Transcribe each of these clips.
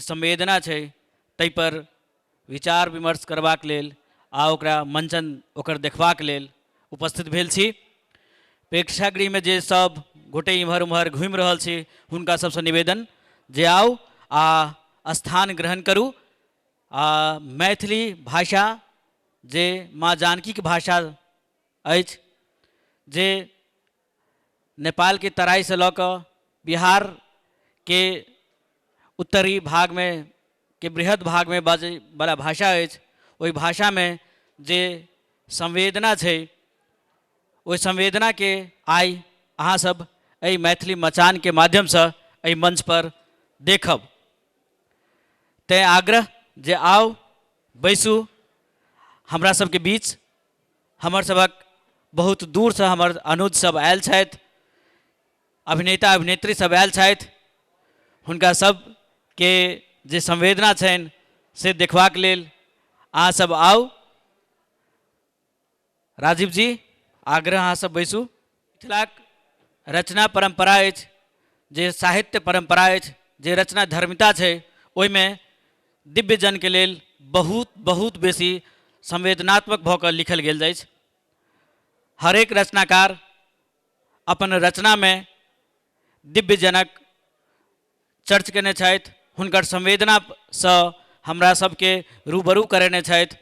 संवेदना छै ताहिपर विचार विमर्श करबाक लेल आ ओकरा मंचन ओकर देखबाक लेल उपस्थित भेल छी। प्रेक्षागृहमे जे सब गोटे इम्हर उम्हर घुमि रहल छी हुनका सबसँ निवेदन जे आउ आ स्थान ग्रहण करू। आ मैथिली भाषा जे माँ जानकीके भाषा अछि, जे नेपालके तराईसँ लऽ कऽ बिहारके उत्तरी भागमे के बृहद भागमे बाजैवला भाषा अछि, ओहि भाषामे जे संवेदना छै ओहि संवेदनाके आइ अहाँ सब एहि मैथिली मचानके माध्यमसँ एहि मंच पर देखब। तैँ आग्रह जे आउ बैसू हमरा सबके बीच। हमर सबक बहुत दूरसँ हमर अनुज सब आयल छथि, अभिनेता अभिनेत्री सब आयल छथि, हुनका सबके जे संवेदना छनि से देखबाक लेल अहाँ सब आउ। राजीव जी आग्रह अहाँ सब बैसू। मिथिलाक रचना परम्परा अछि, जे साहित्य परम्परा अछि, जे रचना धर्मिता छै, ओहिमे दिव्यजनके लेल बहुत बहुत बेसी संवेदनात्मक भऽ कऽ लिखल गेल अछि। हरेक रचनाकार अपन रचनामे दिव्यजनक चर्च केने छथि, हुनकर संवेदनासँ हमरा सबके रूबरू करेने छथि।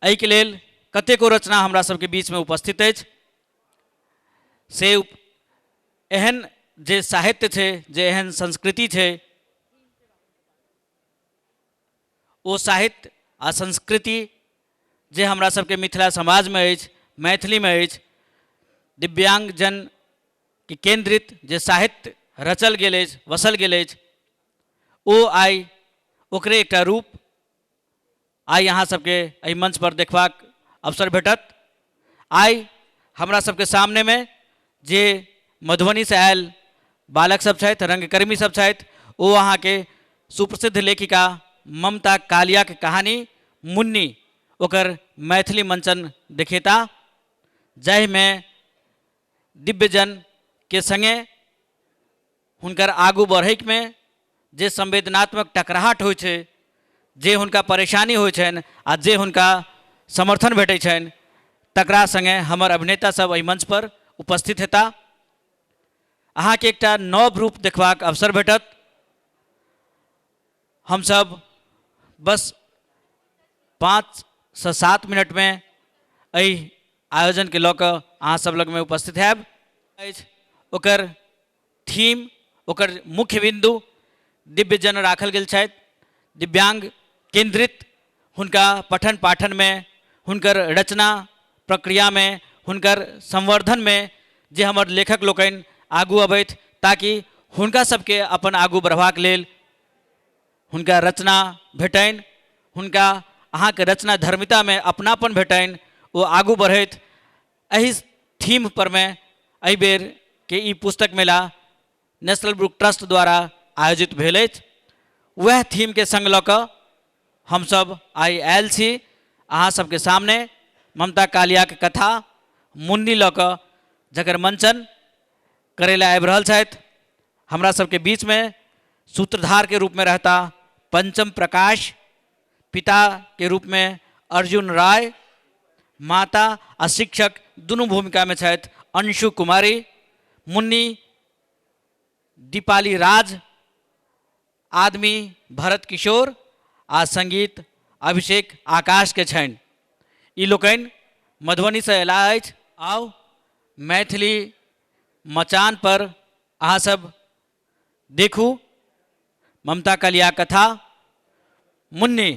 एहिके लेल कतेको रचना हमरा सबके बीचमे उपस्थित अछि। से एहन जे साहित्य छै, जे एहन संस्कृति छै, ओ साहित्य आ संस्कृति जे हमरा सबके मिथिला समाजमे अछि, मैथिलीमे अछि, दिव्यांगजनके केन्द्रित जे साहित्य रचल गेल अछि, बसल गेल अछि, ओ आइ ओकरे एकटा रूप आइ अहाँ सबके एहि मंच पर देखबाक अवसर भेटत। आइ हमरा सबके सामनेमे जे मधुबनीसँ आयल बालक सब छथि, रंगकर्मी सब छथि, ओ अहाँके सुप्रसिद्ध लेखिका ममता कालियाके कहानी मुन्नी ओकर मैथिली मंचन देखेता, जाहिमे दिव्यजनके संगे हुनकर आगू बढ़ैमे जे संवेदनात्मक टकराहट होइ छै, जे हुनका परेशानी होइ छनि आ जे हुनका समर्थन भेटै छनि, तकरा संगे हमर अभिनेता सब एहि मंच पर उपस्थित हेता। अहाँके एकटा नव रूप देखबाक अवसर भेटत। हमसब बस 5 से 7 मिनटमे एहि आयोजनके लऽ कऽ अहाँ सब लगमे उपस्थित हैब। अछि ओकर थीम, ओकर मुख्य बिंदु दिव्यजन राखल गेल छथि, दिव्यांग केंद्रित, हुनका पठन पाठन में, हुनकर रचना प्रक्रिया में, हुनकर संवर्धन में जे हमर लेखक लोकनि आगू अबैथ, ताकि हुनका सबके अपन आगू बढ़बाक लेल हुनका रचना भेटनि, हुनका अहाँके रचना धर्मिता में अपनापन भेटनि, ओ आगू बढ़ैत। एहि थीम पर में एहि बेर के ई पुस्तक मेला नेशनल बुक ट्रस्ट द्वारा आयोजित भेल अछि। वएह थीम के संग लऽ कऽ हमसब आइ आयल छी अहाँ सबके सामने ममता कालियाके कथा मुन्नी लऽ कऽ, जकर मंचन करै लए आबि रहल छथि। हमरा सबके बीचमे सूत्रधारके रूपमे रहता पंचम प्रकाश, पिताके रूपमे अर्जुन राय, माता आ शिक्षक दुनू भूमिकामे छथि अंशु कुमारी, मुन्नी दीपाली राज, आदमी भरत किशोर आ संगीत अभिषेक आकाशके छनि। ई लोकनि मधुबनीसँ अयलाह अछि। आउ मैथिली मचान पर अहाँ सब देखू ममता कलिया कथा मुन्नी।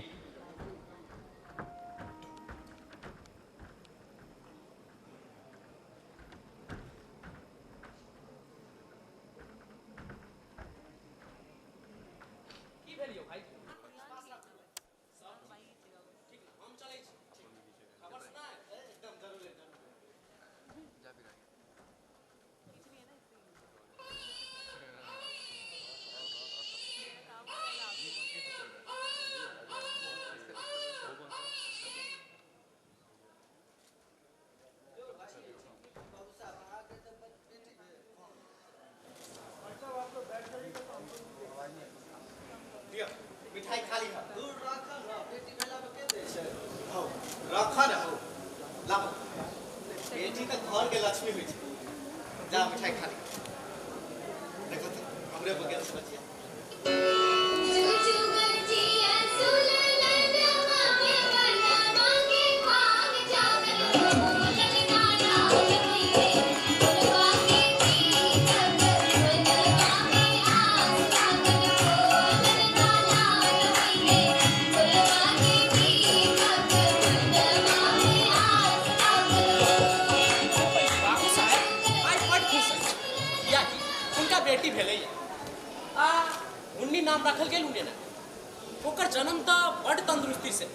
मुक्ति से।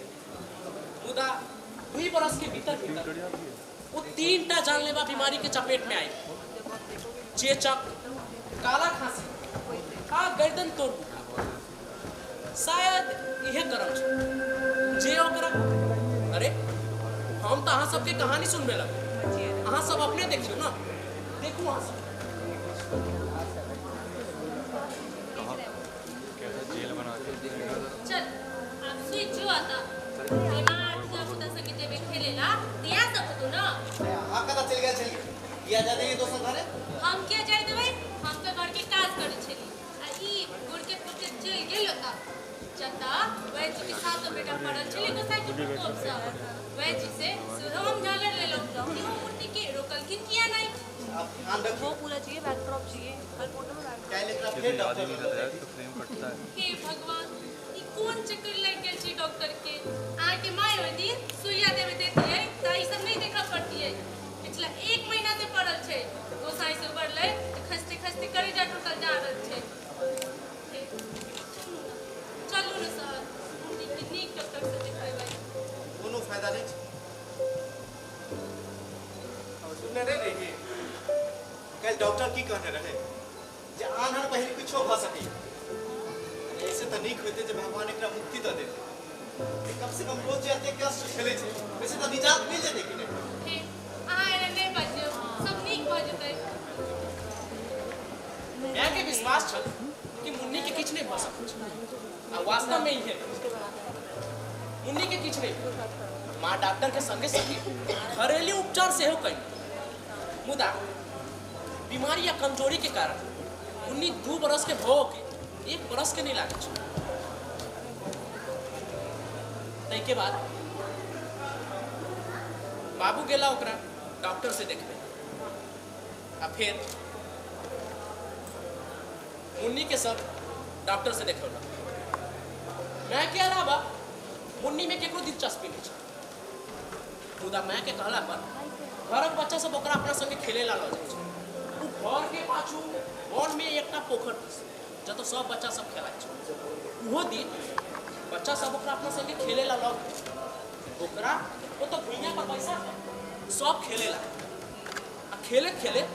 मुदा 2 बरस के भीतर भीतर वो 3टा जानलेवा बीमारी के चपेट में आई, चेचक, काला खांसी आ गर्दन तोड़ बुखार। शायद इहे करम छै जे ओकरा। अरे हम तो अहाँ सबके कहानी सुनबे लगे, अहाँ सब अपने देखियो ना, देखू अहाँ सब। चल अब सुई जो आता बीमार धिया पुता संगे जेबे खेलेला तिया सब होतो ना। अहाँ कतऽ चलि गेल छलियै? किया जा देलियै दोसर घरे? हम किया जाय देबै, हम तऽ घर के काज करै छली आ ई गुड़ के फुटे चलि गेल ओतऽ जतऽ वैद्य के सातो बेटा पड़ल छलै गोसाई के प्रकोप सँ। वैद्य से सेहो हम झालर लेलहुँ, इहो मूर्ति के रोकलखिन किया नहि? अब ध्यान रखियौ, वो पूरा चाहिए, बैकड्रॉप चाहिए, हर फोटो में बैकड्रॉप। काल्हि एकरा फेर डॉक्टर लग जायब। हे भगवान, ई कोन चक्कर लागि गेल छै डॉक्टर के? अहाँके माय ओहि दिन सुइया देबे देतियै तऽ ई सब नहि देखऽ पड़तियै। पिछला 1 महीना से पड़ल छै, गोसाई से उबरलै तऽ खसते खसते करेजा टूटल जा रहल छै। हे, चलू ने सर, मुन्नी के नीक डॉक्टर से देखेबै। कोनो फायदा नहि छै। सुनने नहि रही काल्हि डॉक्टर की कहने रहै जे आन्हर बहिर किछो भऽ सकैए। ऐसे तऽ नीक होइतै जे भगवान एकरा मुक्ति दऽ देतै। कम से कम रोज जे एते कष्ट झेलै छै वैसे तऽ निजात मिल जेतै कि नहि? हे, अहाँ एना नहि बजियौ, सब नीक भऽ जेतै। माय के विश्वास छल कि मुन्नी के किछु नहि भऽ सकै छै आ वास्तव में इहे मुन्नी के किछु नहि भेल। माँ डॉक्टर के संगे संगे घरेलू उपचार सेहो कैल, मुदा बीमारी या कमजोरी के कारण मुन्नी 2 बरस के भऽ के 1 बरस के नहीं लागै छै। ताहिके बाद बाबू गेला ओकरा डॉक्टर से देखबे आ फिर मुन्नी के सब डॉक्टर से देखौलक। माय के अलावा मुन्नी में केकरो दिलचस्पी नहीं छै, मुदा माय के कहला पर घरक बच्चा सब ओकरा अपना संगे खेले ला लऽ जाइ छै। ओ घर के पाछू वन में एकटा पोखर दिस जतऽ सब बच्चा सब खेलाइ छै। ओहो दिन बच्चा सब ओकरा अपना संगे खेले ला लऽ गेल। ओकरा ओतऽ भुइयां पर बैसा कऽ सब खेले ला आ खेलैत खेलैत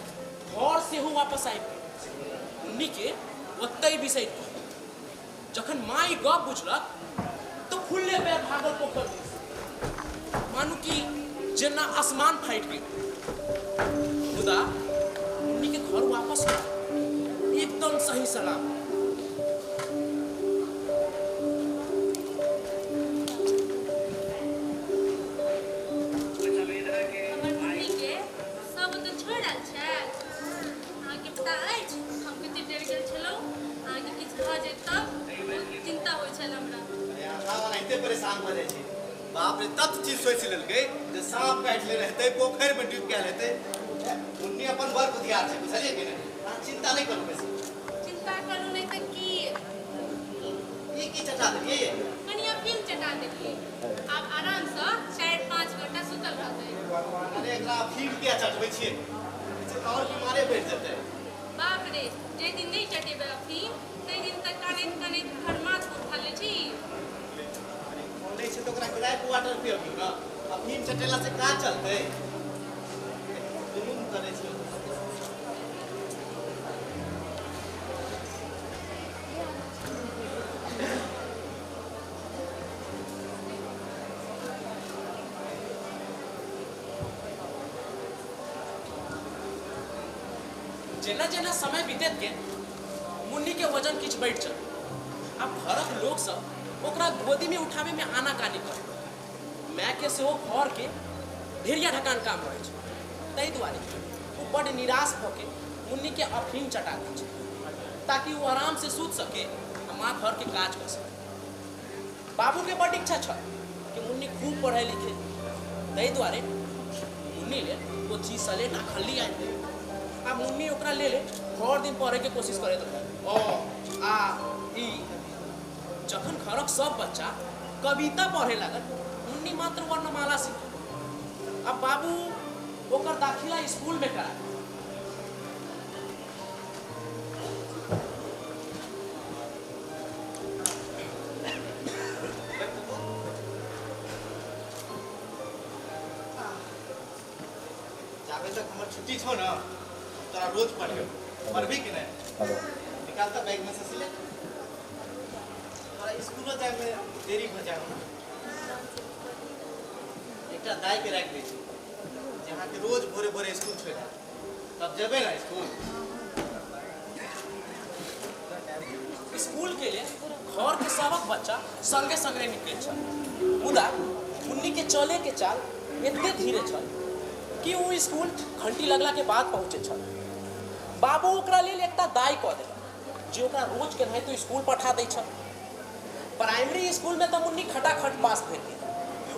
घर सेहो वापस आबि गेल। मुन्नी के ओतहि बिसरि गेल। जखन माँ ई गप बुझलक तऽ खुलले पैर भागल पोखर दिस, मानू कि जेना आसमान फाटि गेल। मुदा मुन्नी के घर वापस एकदम सही सलाम। हमर मुन्नी के सब ओतऽ छोड़ि आयल छै। अहाँके पता अछि हम कते डरि गेल छलहुँ, अहाँके किछु भऽ जायत तब बहुत चिन्ता होइ छल हमरा। अरे अहाँ ओनाहिते परेशान भऽ जाइ छी। बाप रे, तत चीज सोचि लेलकै जे साँप काटि लेने हेतै, पोखरि मे डूबि गेल हेतै। मुन्नी अपन बड़ बुधियार छै, बुझलियै कि नहि? अहाँ चिन्ता नहि करू बेसी। चिन्ता करू नहि तऽ की? ई की चटा देलियै? कनि अफीम चटा देलियै, आब आरामसँ 4-5 घंटा सुतल रहतै। अरे एकरा अफीम किया चटबै छियै? एहिसँ तऽ आओर बीमारे बढ़ि जेतै। बाप रे, जाहि दिन नहि चटेबै अफीम ताहि दिन तक कानैत कानैत भर माथ उठा लै छी। अरे नहि छै तऽ ओकरा ग्राइप वाटर पियबियौ ने। अफीम चटेला से काज चलतै? जुलुम करै छै। जेना जेना समय बीतैत गेल मुन्नी के वजन किछु बढ़ि चल। आब घरक लोक सब ओकरा गोदी में उठावे में आनाकानी करे। माय के सेहो घर के ढेरिया ढकान काम रहै छै, ताहि दुआरे ओ बड़ निराश भऽ के मुन्नी के अफीम चटा दै छै ताकि ओ आराम से सुति सके आ माँ घर के काज कऽ सके। बाबू के बड़ इच्छा छल कि मुन्नी खूब पढ़े लिखे, ताहि दुआरे मुन्नी लेल पोथी सलेट आ खल्ली आनि देल। आ मुन्नी ओकरा लेल भरि दिन पढ़े के कोशिश करैत रहल, अ आ इ। जखन घरक सब बच्चा कविता पढ़े लागल मुन्नी मात्र वर्णमाला सीखल। अब बाबू ओकर दाखिला स्कूल में करा। जखन तक हमर छुट्टी छौ ना तोरा रोज पढ़ियो, पढ़बी कि नहीं? निकालता बैग में से सिलेट। तोरा स्कूलो जाए में देरी भ जाए ना, एकटा दाई के राखि दै छी जे अहाँके रोज भोरे भोरे स्कूल छोड़ि देत, तब जेबै ना स्कूल। स्कूल के लिए घर के सबक बच्चा संगे संगे निकले छल, मुदा मुन्नी के चले के चाल एते धीरे छल कि वो स्कूल घंटी लगला के बाद पहुँचे छल। बाबू ओकरा लेल एकटा दाई कऽ देलक जे ओकरा रोज केनाहितो स्कूल पठा दै छल। प्राइमरी स्कूल में तऽ मुन्नी खटाखट पास भेल गेल,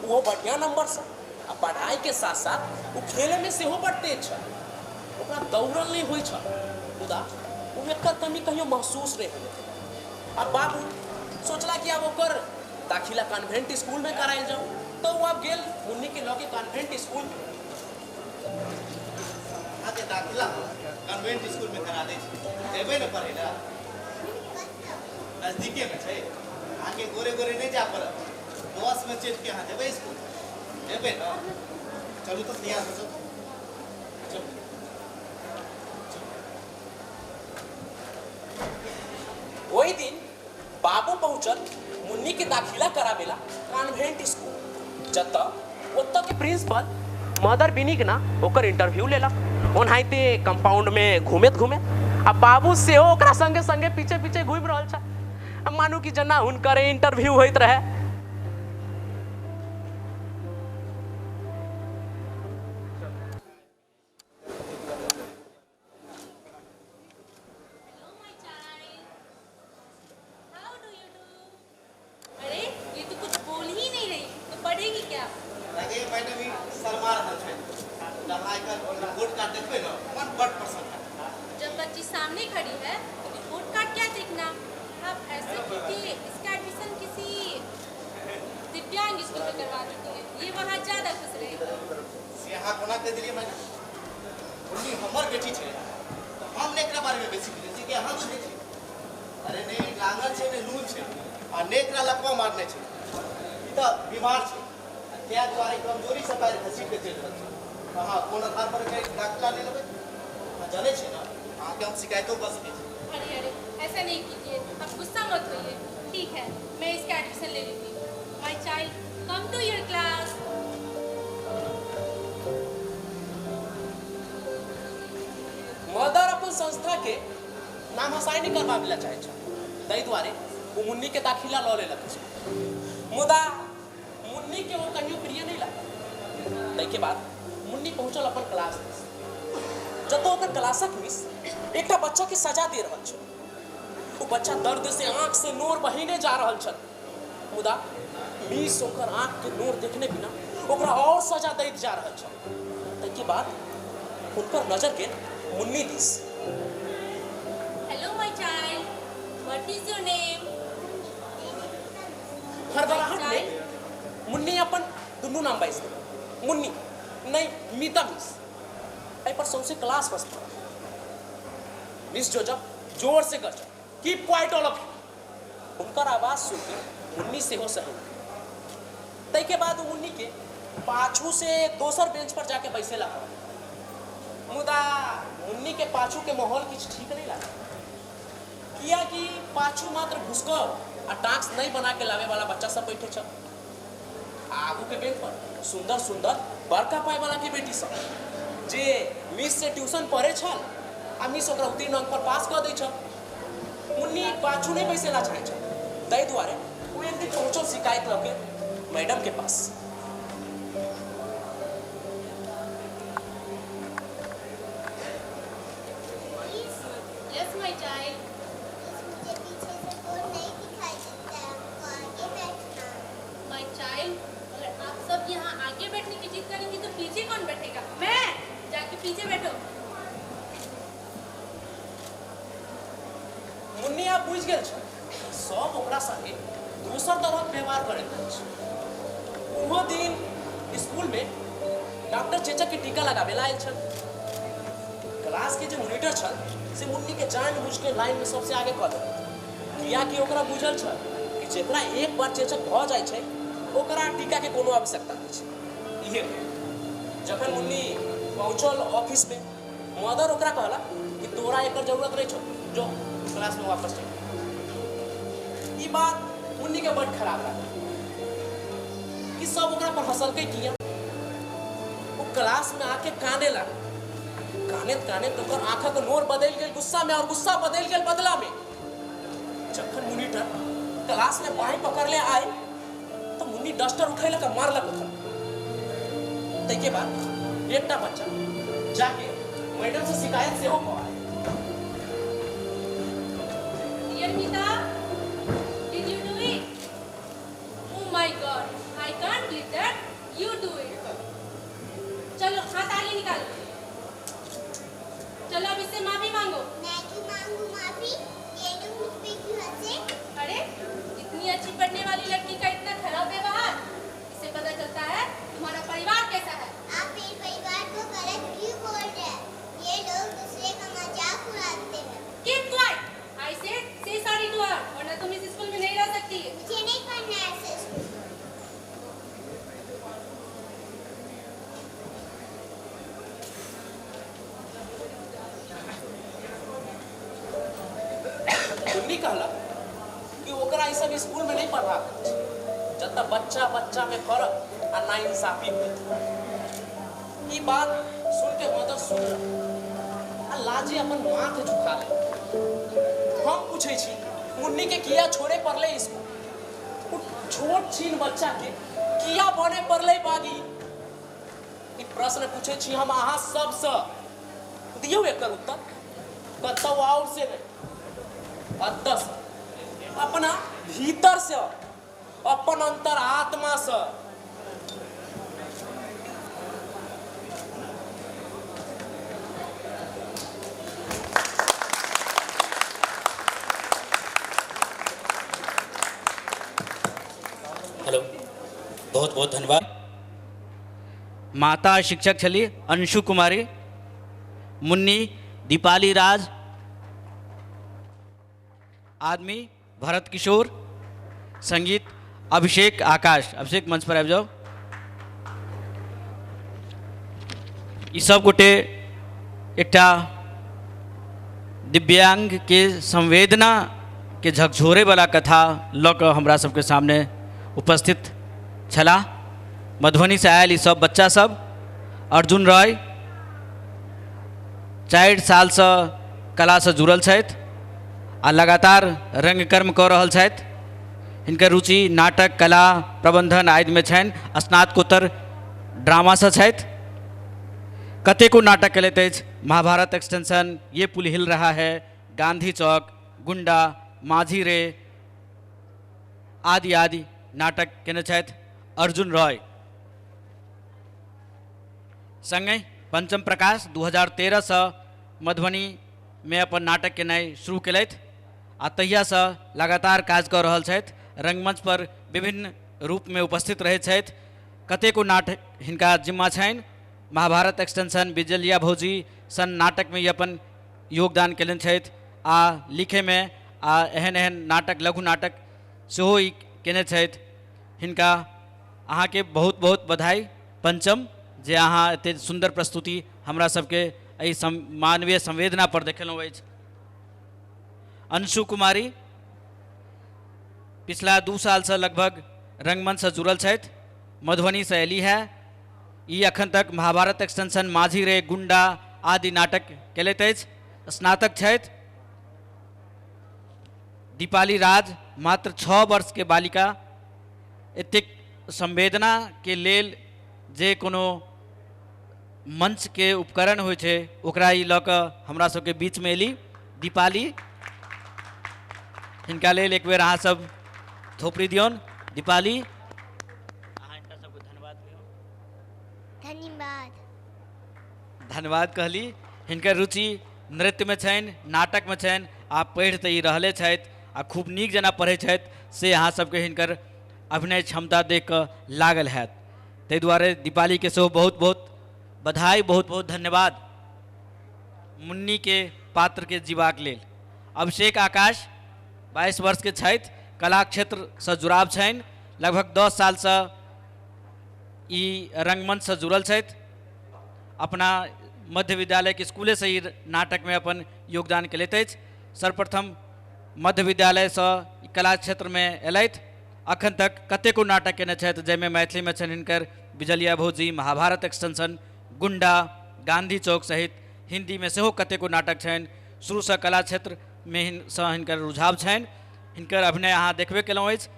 ओहो बढ़िया नंबरसँ। आ पढ़ाई के साथ साथ ओ खेले में सेहो बड़ तेज छल। ओकरा दौड़ल नहीं होइ छल, मुदा ओ एकर कमी कहियो महसूस नहीं होइत। अब बाबू सोचला कि आब ओकर दाखिला कॉन्वेंट स्कूल में करायल जाओ, तो वो आब गेल मुन्नी के लऽ के कॉन्वेंट स्कूल में। अहाँके दाखिला कॉन्वेंट स्कूल में करा दै छी, जेबै ने पढ़ै लए? नजदीके में छै, अहाँके गोरे गोरे नहीं जाय पड़त, बस में चढ़ि के अहाँ जेबै स्कूल, जेबै ने? चलू तऽ तैयार हो जाउ, चलू। ओहि दिन बाबू पहुँचल मुन्नी के दाखिला कराबेला कॉन्वेंट स्कूल, जतऽ ओतऽ के प्रिंसिपल मदर बिनिगना ओकर इंटरव्यू लेलक। ओनाहिते कंपाउंड में घूमैत घूमैत आ बाबू सेहो ओकरा संगे संगे पीछे पीछे घूमि रहल छल, मानू कि जेना हुनकर इंटरव्यू होइत रहे। Hello my child, how do you do? अरे ये तो कुछ बोल ही नहीं रही, तो पढ़ेगी क्या? लगे मैडम ई शर्मा रहल छै, अहाँ एकर रिपोर्ट कार्ड देखबै ने, मन बड़ पसंद है। जब बच्ची सामने खड़ी है तो रिपोर्ट कार्ड क्या देखना। आप ऐसे कीजिए, इसका एडमिशन किसी दिव्यांग स्कूल में करवा दीजिए, ये वहाँ ज़्यादा खुश रहेगी। से अहाँ कोना कहि देलियै मैडम? मुन्नी हमर बेटी छै तऽ हम ने एकरा बारे में बेसी बुझै छी कि अहाँ बुझै छी? अरे नहि लांगल छै ने लूल छै, आ ने एकरा लकवा मारने छै, ई तऽ बीमार छै, आ ताहि दुआरे कमजोरी से पैर घसीट के चलि रहल छै। अहाँ कोन आधार पर एकर दाखिला नहि लेबै? अहाँ जनै छी ने, अहाँके हम शिकायतो कऽ सकै छी। अरे अरे ऐसा नहीं कीजिए, आप गुस्सा मत होइए। ठीक है, मैं इसका एडमिशन ले लूँगी। My child come to your class. Mother अपन संस्था के नाम हसाई नहीं करबाबै ला चाहै छल, ताहि दुआरे ओ मुन्नी के दाखिला लऽ लेलक। मुदा मुन्नी के वो कहियो प्रिय नहीं लागल। ताहिके बाद मुन्नी पहुँचल अपन क्लास दिस, जतऽ ओकर क्लासक मिस एकटा बच्चा के सजा दे रहल छल। ओ बच्चा दर्द से आँख से नोर बहीने जा रहल छल, मुदा मिस ओकर आँख के नोर देखने बिना ओकरा और सजा दैत जा रहल छल। ताहिके बाद हुनकर नजर गेल मुन्नी दिस। Hello my child, what is your name? हड़बड़ाहट में मुन्नी अपन दुनू नाम बाजि देलक, मुन्नी नहीं मीता मिस। एहि पर सौंसे क्लास बस पड़ल। मिस जोजफ जोर से गरजल, keep quiet all of you. हुनकर आवाज सुनि के मुन्नी सेहो सहमि गेल। ताहिके बाद ओ मुन्नी के पाछू से दोसर बेंच पर जाके बैसे ला कहल, मुदा मुन्नी के पाछू के माहौल किछु ठीक नहीं लागल, कियाकि पाछू मात्र घुसकर आ टास्क नहीं बना के लावे वाला बच्चा सब बैठे छल। आगू के बेंच पर सुंदर सुंदर बड़का पाई वाला के बेटी सब जे मिस से ट्यूशन पढ़े छल आ मिस ओकरा उत्तीर्ण अंक पर पास कऽ दै छल। मुन्नी पाछू नहीं बैसे ला चाहे छल, ताहि दुआरे ओ एक दिन पहुँचल शिकायत लऽ के मैडम के पास। Yes my child. मुझे पीछे से बोर्ड नहीं दिखाई देता है, हमको आगे बैठना। My child, अगर आप सब यहाँ आगे बैठने की जिद करेंगे तो पीछे कौन बैठेगा? मैं जाके पीछे बैठो। मुन्नी आब बुझि गेल छल सब ओकरा संगे दोसर तरहक व्यवहार करैत अछि। ओहो दिन स्कूल में डॉक्टर चेचक के टीका लगाबे ला आयल छल। क्लास के जे मॉनिटर छल से मुन्नी के जान बुझ के लाइन में सबसे आगे कऽ देलक, कियाकि ओकरा बुझल छल कि जेकरा एक बार चेचक भऽ जाइ छै ओकरा टीका के कोनो आवश्यकता नहि छै। इहे जखन मुन्नी पहुँचल ऑफिस में, मदर ओकरा कहला कि तोरा एकर जरूरत नहीं छौ, जो क्लास में वापस चल। ई बात मुन्नी के बड़ खराब लागल कि सब ओकरा पर हंसलकै किया। वो क्लास में आके काने लागल, काने काने तो ओकर आँखक नोर बदलि गेल गुस्सा में और गुस्सा बदलि गेल बदला में। जखन मोनिटर क्लास में बाँहि पकड़ले आए तो मुन्नी डस्टर उठेलक आ मारलक ओकरा। ताहिके बाद एकटा बच्चा जाके मैडम से शिकायत सेहो कऽ आयल। Dear Mita, did you do it? Oh my God, I can't believe that you do it. चलो हाथ आगे निकालो, चलो अब इससे माफी मांगो। मैं क्यों मांगू माफी? ये लोग मुझ पे क्यों हंसे? अरे इतनी अच्छी पढ़ने वाली लड़की का इतना खराब व्यवहार, इससे पता चलता है तुम्हारा परिवार कैसा है। आप मेरे परिवार को गलत क्यों बोल रहे हैं? ये लोग दूसरे का मजाक उड़ाते हैं। Keep quiet. I said say sorry to her, वरना तुम इस स्कूल में नहीं रह सकती। मुझे नहीं पढ़ना है ऐसे स्कूल। मुन्नी कहलक कि ओकरा ई सब स्कूल में नहीं पढ़बाक छै, जतऽ बच्चा बच्चा में फर्क आ नाइंसाफी होइत। ई बात सुन के मदर सुनलक आ लाजे अपन माथ झुका लेलक। हम पूछै छी मुन्नी के किया छोड़े पड़लै स्कूल? ओ छोट छीन बच्चा के किया बने पड़लै बागी? ई प्रश्न पूछै छी हम अहाँ सबसँ, दियौ एकर उत्तर कतौ और से नहीं, अतः से, अपना भीतर से, अपन अंतर आत्मा से। हेलो, बहुत बहुत धन्यवाद। माता शिक्षक छली अंशु कुमारी, मुन्नी दीपाली राज, आदमी भरत किशोर, संगीत अभिषेक आकाश। अभिषेक मंच पर आबि जाओ। ई सब गोटे एकटा दिव्यांग के संवेदना के झकझोरे वाला कथा लऽ कऽ हमरा सबके सामने उपस्थित छलाह। मधुबनी से आयल ई सब बच्चा सब। अर्जुन रॉय 4 सालसँ कलासँ जुड़ल छथि आ लगातार रंगकर्म कऽ रहल छथि। हिनकर रुचि नाटक, कला, प्रबंधन आदिमे छनि। स्नातकोत्तर ड्रामासँ छथि। कतेको नाटक केलथि अछि, महाभारत एक्सटेंशन, ये पुल हिल रहा है, गांधी चौक, गुंडा, माझी रे आदि आदि नाटक केने छथि अर्जुन रॉय। संगहि पंचम प्रकाश 2013 सँ मधुबनी में अपन नाटक केनाइ शुरू केलथि आ तहियासँ लगातार काज कऽ रहल छथि। रंगमंच पर विभिन्न रूप में उपस्थित रहै छथि। कतेको नाटक हिनका जिम्मा छनि। महाभारत एक्सटेंशन, बिजलिया भौजी सन नाटक में ई अपन योगदान केलनि छथि आ लिखैमे आ एहन एहन नाटक, लघु नाटक सेहो ई केने छथि। हिनका अहाँके बहुत बहुत बधाई पंचम, जे अहाँ एते सुन्दर प्रस्तुति हमरा सबके एहि मानवीय संवेदना पर देखेलहुँ अछि। अंशु कुमारी पिछला 2 सालसँ लगभग रंगमंचसँ जुड़ल छथि, मधुबनीसँ एली है। ई अखन तक महाभारत एक्सटेंशन, माझी रे, गुंडा आदि नाटक केलथि अछि। स्नातक छथि। दीपाली राज मात्र 6 वर्ष के बालिका एतेक संवेदना के लेल जे कोनो मंच के उपकरण होइ छै ओकरा ई लऽ कऽ हमरा सबके बीच में एली दीपाली। हिनका लेल एक बेर अहाँ सब थोपड़ी दियौन। दीपाली, अहाँ हिनका सबके धन्यवाद कहियौन। धन्यवाद। धन्यवाद कहली। हिनकर रुचि नृत्य में छनि, नाटक में छनि आ पढ़ि तऽ ई रहले छथि आ खूब नीक जेना पढ़ै छथि, से अहाँ सबके हिनकर अभिनय क्षमता देख कऽ लागल हैत। ताहि दुआरे दीपाली के सेहो बहुत बहुत बधाई, बहुत बहुत धन्यवाद मुन्नी के पात्र के जीबाक लेल। अभिषेक आकाश 22 वर्ष के छथि, कला क्षेत्रसँ जुड़ाव छनि, लगभग 10 सालसँ ई रंगमंचसँ जुड़ल छथि। अपना मध्य विद्यालयके स्कूलेसँ ई नाटकमे अपन योगदान केलथि अछि। सर्वप्रथम मध्य विद्यालयसँ कला क्षेत्रमे एलथि। अखन तक कतेको नाटक केने छथि, जाहिमे मैथिलीमे छनि हिनकर बिजलिया भौजी, महाभारत एक्सटेंशन, गुंडा, गांधी चौक सहित हिन्दीमे सेहो कतेको नाटक छनि। शुरूसँ कला क्षेत्रमे सँ हिनकर रुझाव छनि। हिनकर अभिनय अहाँ देखबे केलहुँ अछि।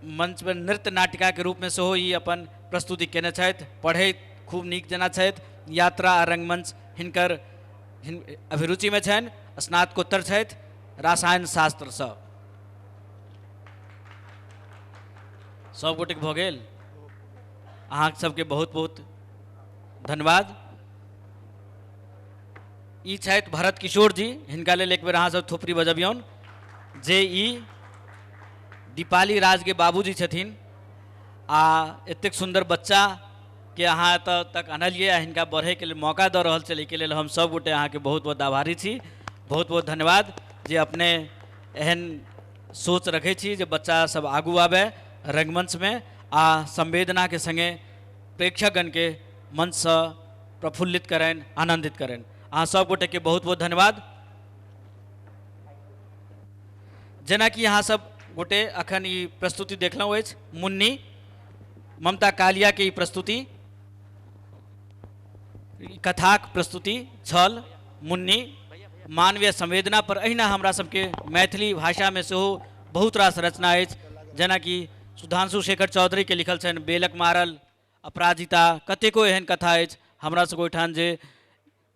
मंच पर नृत्य नाटिकाके रूपमे सेहो ई अपन प्रस्तुति केने छथि। पढ़ैत खूब नीक जेना छथि। यात्रा आ रंगमंच हिनकर अभिरुचिमे छनि। स्नातकोत्तर छथि रसायन शास्त्रसँ। सब गोटेके भऽ गेल। अहाँ सबके बहुत बहुत धन्यवाद। ई छथि भरत किशोर जी, हिनका लेल एक बेर अहाँ सब थोपड़ी बजबियौन, जे ई दीपाली राज के बाबूजी छथिन आ एतेक सुन्दर बच्चा के अहाँ एतऽ तक अनलियै आ हिनका बढ़ैके लेल मौका दऽ रहल छलै, एहिके लेल हम सब गोटे अहाँके बहुत बहुत आभारी छी। बहुत बहुत धन्यवाद जे अपने एहन सोच रखै छी जे बच्चा सब आगू आबै रंगमंचमे आ संवेदनाके सङ्गे प्रेक्षकगणके मंचसँ प्रफुल्लित करनि, आनन्दित करनि। अहाँ सब गोटेके बहुत बहुत धन्यवाद। जेनाकि अहाँ सब गोटे अखन ई प्रस्तुति देखलहुँ अछि, मुन्नी ममता कालिया के ई प्रस्तुति, कथाक प्रस्तुति छल मुन्नी। मानवीय संवेदना पर अहिना हमरा सबके मैथिली भाषामे सेहो बहुत रास रचना अछि, जेनाकि सुधांशु शेखर चौधरी के लिखल छनि बेलक मारल, अपराजिता, कतेको एहन कथा अछि हमरा सबके ओहिठाम जे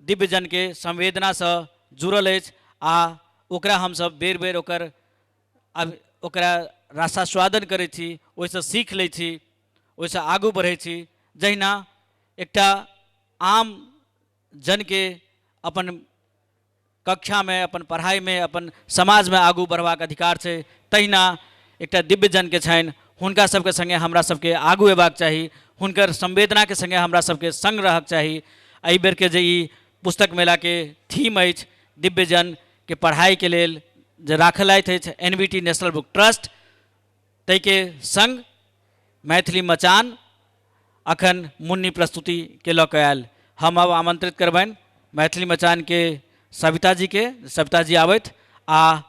दिव्यजनके संवेदनासँ जुड़ल अछि आ ओकरा हमसब बेर बेर ओकर ओकरा रसास्वादन करै छी, ओहिसँ सीख लै छी, ओहिसँ आगू बढ़ै छी। जहिना एकटा आम जनके अपन कक्षामे, अपन पढ़ाइमे, अपन समाजमे आगू बढ़बाक अधिकार छै, तहिना एकटा दिव्यजनके छनि। हुनका सबके सङ्गे हमरा सबके आगू अयबाक चाही, हुनकर संवेदनाके सङ्गे हमरा सबके सङ्ग रहक चाही। एहि बेरके जे ई पुस्तक मेलाके थीम अछि दिव्यजनके पढ़ाइके लेल जे राखल अछि NBT national book trust, ताहिके सङ्ग मैथिली मचान अखन मुन्नी प्रस्तुतिके लऽ कऽ आयल। हम आब आमंत्रित करबनि मैथिली मचानके सविता जीके, सविता जी आबथि आ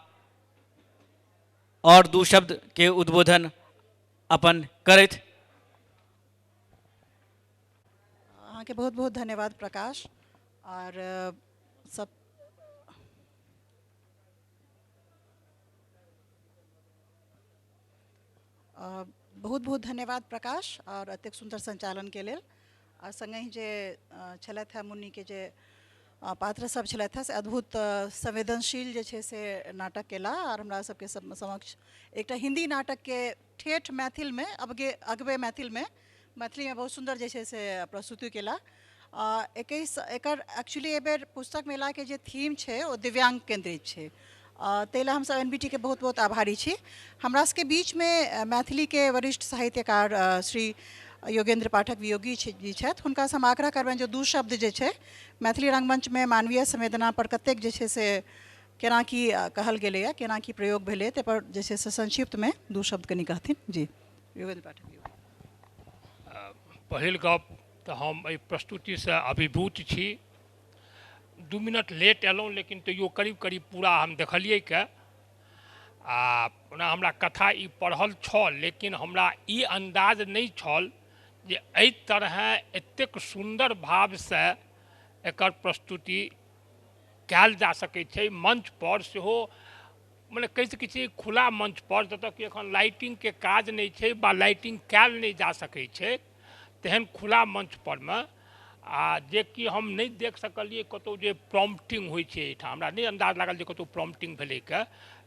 और दू शब्द के उद्बोधन अपन करथि। अहाँके बहुत बहुत धन्यवाद प्रकाश। और सब बहुत बहुत धन्यवाद प्रकाश और एतेक सुन्दर संचालन के लेल। और संगहि जे छलथि हेँ मुन्नी के जे पात्र सब छलथि हेँ से अद्भुत संवेदनशील जे छै से नाटक केला और हमरा सबके सब समक्ष एकटा हिंदी नाटक के ठेठ मैथिल में अगबे मैथिल में मैथिली में बहुत सुन्दर जे छै से प्रस्तुति केला। एकर एक्चुअली एहि बेर पुस्तक मेला के जे थीम छै ओ दिव्यांग केंद्रित छै, ताहि लए हमसब NBT के बहुत बहुत आभारी छी। हमरा सबके बीचमे मैथिली के वरिष्ठ साहित्यकार श्री योगेंद्र पाठक वियोगी जी छथि, हुनकासँ हम आग्रह करबनि जे दू शब्द जे छै मैथिली रंगमंचमे मानवीय संवेदना पर कतेक जे छै से केना की कहल गेलैए, केना की प्रयोग भेलै, ताहिपर जे छै से संक्षिप्तमे दू शब्द कनि कहथिन। जी योगेंद्र पाठक वियोगी। पहिल गप तऽ हम एहि प्रस्तुतिसँ अभिभूत छी। 2 मिनट लेट एलहुँ लेकिन तैयो करीब करीब पूरा हम देखलियै के। आ ओना हमरा कथा ई पढ़ल छल लेकिन हमरा ई अन्दाज नहि छल जे एहि तरहे एतेक सुन्दर भावसँ एकर प्रस्तुति कयल जा सकै छै मंच पर सेहो, मने कहि सकै छियै खुला मंच पर, जतऽ कि एखन लाइटिंगके काज नहि छै बा लाइटिंग कयल नहि जा सकै छै, तेहन खुला मंच परमे। आ जे कि हम नहि देख सकलियै कतहु जे प्रॉम्प्टिंग होइ छै एहिठाम, हमरा नहि अन्दाज लागल जे कतहु प्रॉम्प्टिंग भेलै के।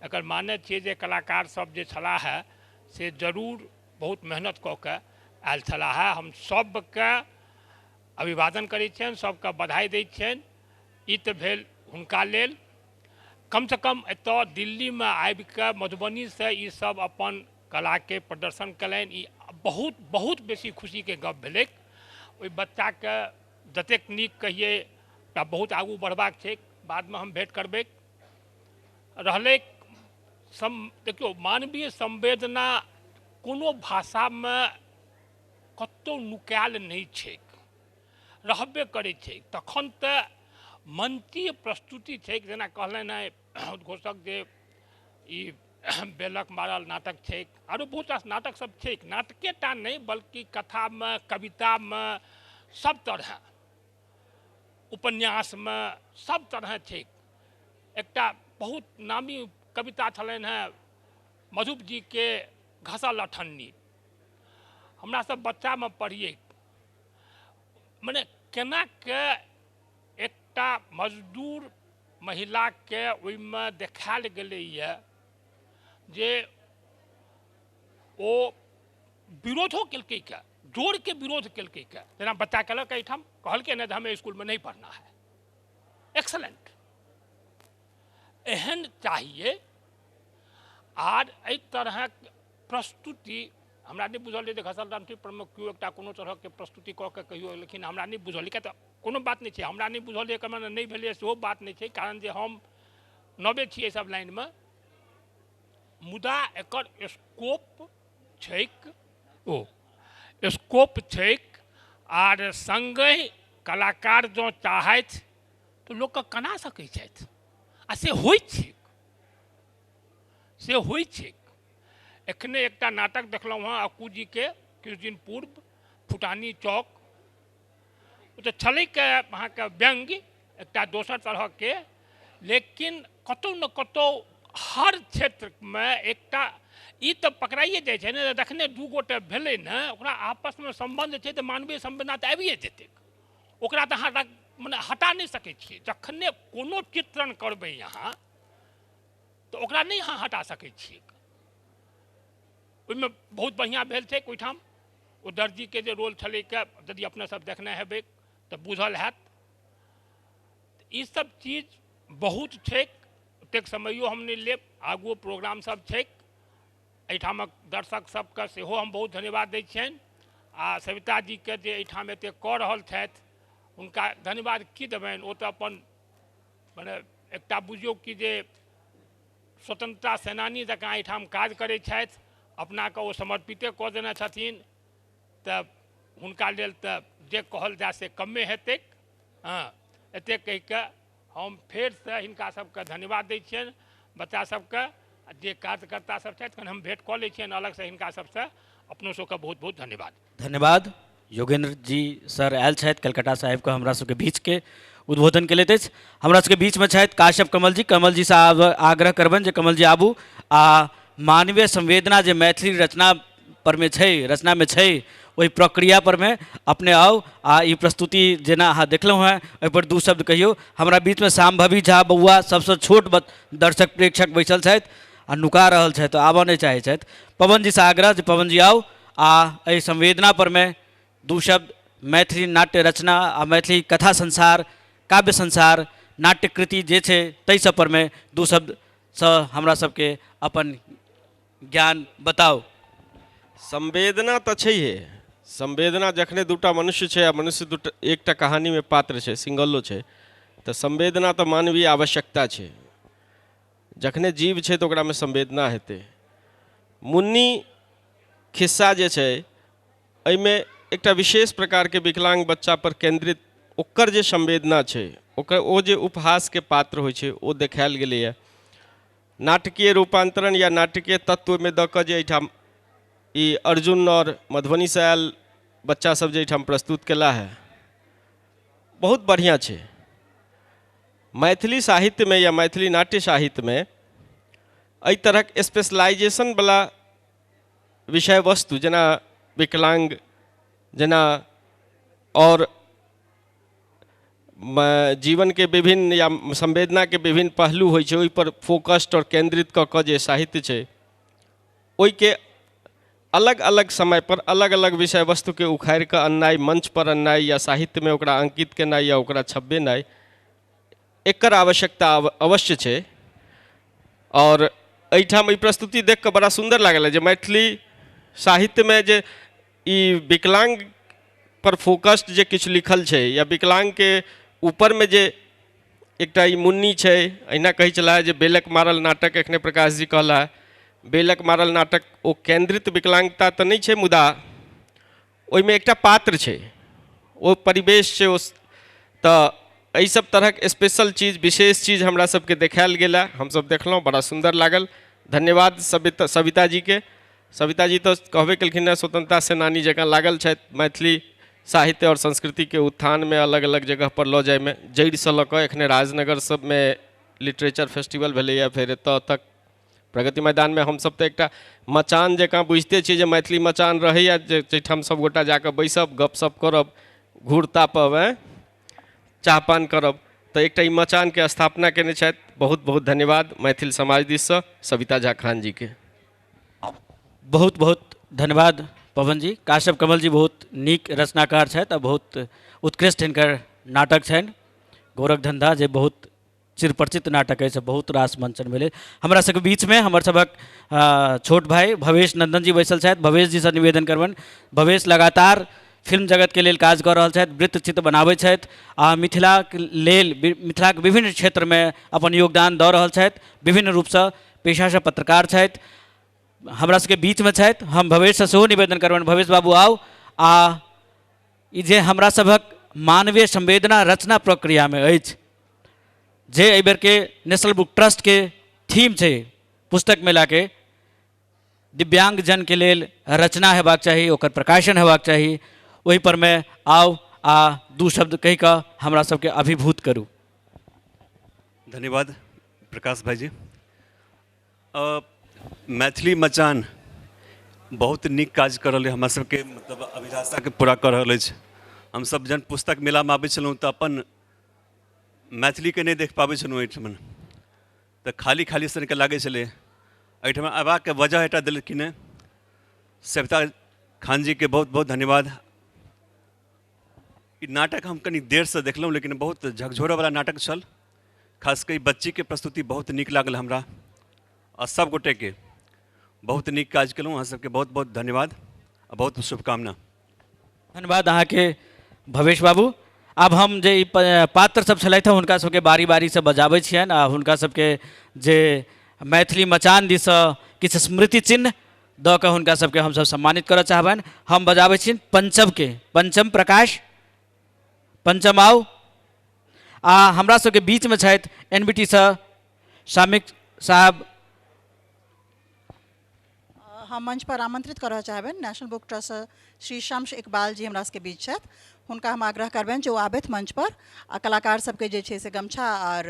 एकर माने छियै जे कलाकार सब जे छलाह है से जरूर बहुत मेहनत कऽ के आयल छलाह है। हम सबके अभिवादन करै छियनि, सबके बधाई दै छियनि। ई तऽ भेल हुनका लेल। कमसँ कम एतऽ दिल्लीमे आबिकऽ मधुबनीसँ ई सब अपन कलाके प्रदर्शन कयलनि, ई बहुत बहुत बेसी खुशीके गप भेलै। ओहि बच्चाके जतेक नीक कहियै तऽ बहुत आगू बढ़बाक छै, बादमे हम भेँट करबै। रहलै देखियौ, मानवीय संवेदना कोनो भाषामे कतहु नुकायल नहि छैक। रहबे करै छै। तखन तऽ मंचीय प्रस्तुति छै, जेना कहलनि हेँ उद्घोषक जे ई बेलक मारल नाटक छै, आरो बहुत रास नाटक सब छै। नाटके टा नहि बल्कि कथामे, कवितामे, सब तरह उपन्यासमे सब तरह छै। एकटा बहुत नामी कविता छलनि हेँ मधुप जी के घसल अठन्नी, हमरा सब बच्चामे पढ़िए, मने केना के एकटा मजदूर महिलाके ओहिमे देखायल गेलैए जे ओ विरोधो केलकै के, जोरके विरोध केलकै के। जेना बच्चा कहलक एहिठाम, कहलकै ने जे हमें स्कूलमे नहीं पढ़ना है, एक्सलेंट, एहन चाहिए। आर एहि तरहक प्रस्तुति हमरा नहि बुझल जे घसल रामठी परमे केओ एकटा कोनो तरहके प्रस्तुति कऽ के कहियो, लेकिन हमरा नहि बुझल, किया तऽ कोनो बात नहि छै, हमरा नहि बुझल एकर मने नहि भेलै सेहो बात नहि छै, कारण जे हम नवे छियै सब लाइनमे। मुदा एकर स्कोप छैक, ओ स्कोप छैक, आर सङ्गहि कलाकार जँ चाहथि तऽ लोकके कना सकै छथि, आ से होइ छैक, से होइ छैक। एखने एकटा नाटक देखलहुँ हँ अक्कू जीके किछु दिन पूर्व, फुटानी चौक, ओ तऽ छलै के अहाँके व्यंग्य एकटा दोसर तरहके, लेकिन कतहु ने कतहु हर क्षेत्रमे एकटा ई तऽ पकड़ाइए जाइ छै ने, जखने दू गोटे भेलै ने ओकरा आपसमे सम्बन्ध छै तऽ मानवीय संवेदना तऽ आबिए जेतै, ओकरा तऽ अहाँ मने हटा नहि सकै छियै। जखने कोनो चित्रण करबै अहाँ तऽ ओकरा नहि अहाँ हटा सकै छियै। ओहिमे बहुत बढ़िआँ भेल छै ओहिठाम, ओ दर्जीके जे रोल छलै के यदि अपने सब देखने हेबै तऽ बुझल हैत। ई सब चीज बहुत छै, ओतेक समयो हम नहि लेब, आगुओ प्रोग्राम सब छै। एहिठामक दर्शक सबके सेहो हम बहुत धन्यवाद दै छियनि, आ सविता जीके जे एहिठाम एतेक कऽ रहल छथि हुनका धन्यवाद की देबनि, ओ तऽ अपन मने एकटा बुझियौ कि जे स्वतंत्रता सेनानी जकाँ एहिठाम काज करै छथि, अपनाके ओ समर्पिते कऽ देने छथिन, तऽ हुनका लेल तऽ जे कहल जाय से कमे हेतै। हँ, एतेक कहिके हम फेरसँ हिनका सबके धन्यवाद दै छियनि, बच्चा सबके, जे कार्यकर्ता सब छथि, कनि हम भेंट कऽ लै छियनि अलगसँ हिनका सबसँ। अपनो सबके बहुत बहुत धन्यवाद। धन्यवाद। योगेंद्र जी सर आयल छथि कलकत्ता साहेबके हमरा सबके बीचके उद्बोधन केलथि अछि। हमरा सबके बीचमे छथि काश्यप कमल जी। कमल जी से आग्रह करबनि जे कमल जी आबू आ मानवीय संवेदना जे मैथिली रचना पर मे छै, रचना में छै, ओहि प्रक्रिया पर में अपने आउ आ ई प्रस्तुति जेना अहाँ देखलहुँ हेँ ओहिपर दू शब्द कहियौ। हमरा बीचमे शाम्भवी झा बौआ सबसँ छोट दर्शक प्रेक्षक बैसल छथि आ नुका रहल छथि, आबऽ नहि चाहै छथि। पवन जी से आग्रह जे पवन जी आउ आ एहि संवेदना पर में दू शब्द मैथिली नाट्य रचना आ मैथिली कथा संसार, काव्य संसार, नाट्यकृति जे छै ताहि सब पर में दू शब्दसँ हमरा सबके अपन ज्ञान बताउ। संवेदना तऽ छैहे, संवेदना जखने दूटा मनुष्य छै आ मनुष्य दूटा एकटा कहानीमे पात्र छै, सिंगलो छै, तऽ संवेदना तऽ मानवीय आवश्यकता छै। जखने जीव छै तऽ ओकरामे संवेदना हेतै। मुन्नी खिस्सा जे छै एहिमे एकटा विशेष प्रकारके विकलांग बच्चा पर केंद्रित ओकर जे संवेदना छै, ओकर ओ जे उपहासके पात्र होइ छै ओ देखायल गेलैए। नाटकीय रूपांतरण या नाटकीय तत्वमे दऽ कऽ जे एहिठाम ई अर्जुन और मधुबनीसँ आयल बच्चा सब जे एहिठाम प्रस्तुत केला है, बहुत बढ़िआँ छै। मैथिली साहित्यमे या मैथिली नाट्य साहित्यमे एहि तरहक स्पेशलाइजेशन वाला विषय वस्तु जेना विकलांग, जेना और जीवन के विभिन्न या संवेदना के विभिन्न पहलू होइ छै, ओहि पर फोकस्ड और केंद्रित कऽ कऽ जे साहित्य छै ओहिके अलग अलग समय पर अलग अलग विषय वस्तु के उखाड़ि कऽ अननाइ, मंच पर अननाइ या साहित्य में ओकरा अंकित केनाइ या ओकरा छपबेनाइ, एकर आवश्यकता अवश्य छै। और एहिठाम ई प्रस्तुति देख कऽ बड़ा सुन्दर लागल जे मैथिली साहित्य में जे ई विकलांग पर फोकस्ड जे किछु लिखल छै या विकलांग के ऊपर में जे एकटा ई मुन्नी छै, अहिना कहै छलाह जे बेलक मारल नाटक, एखने प्रकाश जी कहला बेलक मारल नाटक ओ केंद्रित विकलांगता तऽ नहि छै, मुदा ओहिमे एकटा पात्र छै, ओ परिवेश छै ओ तऽ एहि सब तरहक स्पेशल चीज विशेष चीज हमरा सबके देखायल गेल हँ। हमसब देखलहुँ, बड़ा सुन्दर लागल। धन्यवाद सविता सविता जीके। सविता जी तऽ कहबे केलखिन हँ, स्वतंत्रता सेनानी जकाँ लागल छथि मैथिली साहित्य आओर संस्कृतिके उत्थानमे, अलग अलग जगह पर लऽ जाइमे। जड़िसँ लऽ कऽ एखने राजनगर सबमे लिटरेचर फेस्टिवल भेलैए, फेर एतऽ तक प्रगति मैदानमे हमसब तऽ एकटा मचान जकाँ बुझिते छियै जे मैथिली मचान रहैए, जे जाहिठाम सबगोटा जाकऽ बैसब, गपशप करब, घूर तापब, चाह पान करब। तऽ एकटा ई मचानके स्थापना केने छथि। बहुत बहुत धन्यवाद मैथिल समाज दिससँ सविता झा खान जीके। बहुत बहुत धन्यवाद पवन जी। काश्यप कमल जी बहुत नीक रचनाकार छथि आ बहुत उत्कृष्ट हिनकर नाटक छनि गोरख धंधा, जे बहुत चिरपरिचित नाटक अछि, बहुत रास मंचन भेलै। हमरा सबके बीचमे हमर सभक छोट भाई भवेश नंदन जी बैसल छथि। भवेश जीसँ निवेदन करबनि, भवेश लगातार फिल्म जगतके लेल काज कऽ रहल छथि, वृत्तचित्र बनाबै छथि आ मिथिलाके लेल मिथिलाके विभिन्न क्षेत्रमे अपन योगदान दऽ रहल छथि। विभिन्न रूपसँ पेशासँ पत्रकार छथि, हमरा सबके बीचमे छथि। हम भवेशसँ सेहो निवेदन करबनि, भवेश बाबू आउ आ ई जे हमरा सभक मानवीय संवेदना रचना प्रक्रियामे अछि, जे एहि बेरके नेशनल बुक ट्रस्टके थीम छै पुस्तक मेलाके, दिव्यांगजनके लेल रचना हेबाक चाही, ओकर प्रकाशन हेबाक चाही, ओहि परमे आउ आ दू शब्द कहि कऽ हमरा सबके अभिभूत करू। धन्यवाद प्रकाश भाईजी। मैथिली मचान बहुत नीक काज कऽ रहल अइ, हमरा सबके मतलब अभिलाषाके पूरा कऽ रहल अछि। हमसब जहन पुस्तक मेलामे आबै छलहुँ तऽ अपन मैथिलीके नहि देख पाबै छलहुँ एहिठमन, तऽ खाली खाली सनके लागै छलै। एहिठमा अयबाके वजह एकटा देलखिन हँ सविता खान जीके, बहुत बहुत धन्यवाद। ई नाटक हम कनि देरसँ देखलहुँ, लेकिन बहुत झकझोरऽवला नाटक छल। खास कऽ ई बच्चीके प्रस्तुति बहुत नीक लागल हमरा आ सब गोटेके। बहुत नीक काज केलहुँ, अहाँ सबके बहुत बहुत धन्यवाद आ बहुत शुभकामना। धन्यवाद अहाँके भवेश बाबू। आब हम जे ई पात्र सब छलथि हँ हुनका सबके बारी बारीसँ बजाबै छियनि आ हुनका सबके जे मैथिली मचान दिससँ किछु स्मृति चिन्ह दऽ कऽ हुनका सबके हमसब सम्मानित करऽ चाहबनि। हम बजाबै छियनि पंचमके, पंचम प्रकाश, पंचम आउ। आ हमरा सबके बीचमे छथि एन बी टी सँ शामिक साहब। हम मंच पर आमंत्रित करऽ चाहबनि national book trust Shri Shams Iqbal ji हमरा सबके बीच छथि, हुनका हम आग्रह करबनि जे ओ आबथि मंच पर आ कलाकार सबके जे छै से गमछा आओर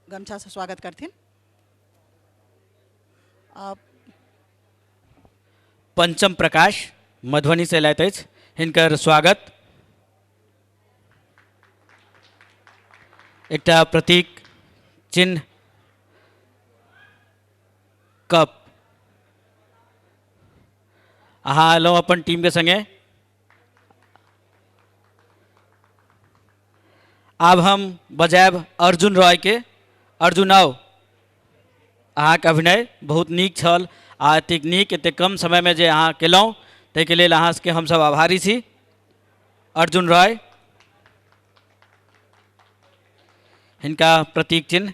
गमछासँ स्वागत करथिन। पंचम प्रकाश मधुबनी से अयलथि अछि, हिनकर स्वागत। एकटा प्रतीक चिन्ह कप। अहाँ एलहुँ अपन टीमके संगे। आब हम बजायब अर्जुन रॉय के। अर्जुन आउ, अहाँके अभिनय बहुत नीक छल आ एतेक नीक एतेक कम समयमे जे अहाँ केलहुँ ताहिके लेल अहाँ सबके हमसब आभारी छी। अर्जुन रॉय, हिनका प्रतीक चिन्ह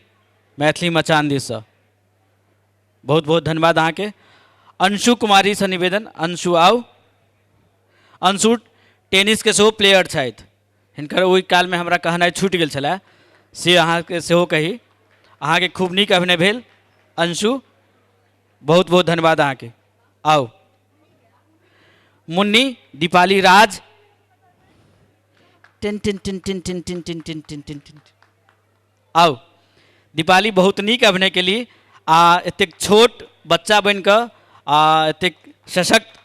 मैथिली मचान दिससँ बहुत बहुत धन्यवाद अहाँके। अंशु कुमारीसँ निवेदन, अंशु आउ। अंशु टेनिसके सेहो प्लेयर छथि, हिनकर ओहि कालमे हमरा कहनाइ छूटि गेल छलै, से अहाँके सेहो कही। अहाँके खूब नीक अभिनय भेल अंशु, बहुत बहुत धन्यवाद अहाँके। आउ मुन्नी दीपाली राज, टिन टिन टिन टिन टिन टिन टिन टिन टिन टिन टिन। आउ दीपाली, बहुत नीक अभिनय केली आ एतेक छोट बच्चा बनि कऽ आ एतेक सशक्त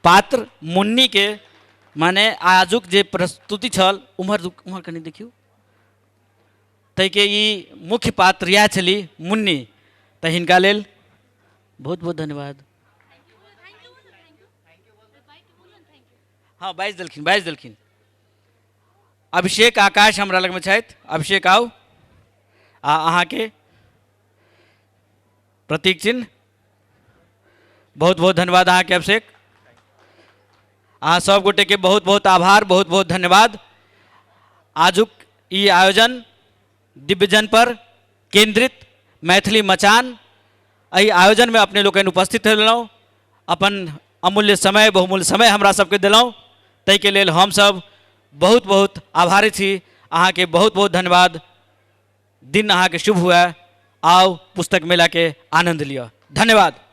पात्र मुन्नीके, माने आजुक जे प्रस्तुति छल, उम्हर उम्हर कनि देखियौ, ताहिके ई मुख्य पात्र इएह छली मुन्नी, तऽ हिनका लेल बहुत बहुत धन्यवाद। हँ बाजि देलखिन, बाजि देलखिन। अभिषेक आकाश हमरा लगमे छथि, अभिषेक आउ आ अहाँके प्रतीक चिन्ह। बहुत बहुत धन्यवाद अहाँके अभिषेक। अहाँ सब गोटेके बहुत बहुत आभार, बहुत बहुत धन्यवाद। आजुक ई आयोजन दिव्यजन पर केंद्रित मैथिली मचान, एहि आयोजनमे अपने लोकनि उपस्थित भेलहुँ, अपन अमूल्य समय बहुमूल्य समय हमरा सबके देलहुँ, ताहिके लेल हमसब बहुत बहुत आभारी छी। अहाँके बहुत बहुत धन्यवाद। दिन अहाँके शुभ हुए। आउ पुस्तक मेला के आनंद लिअ। धन्यवाद।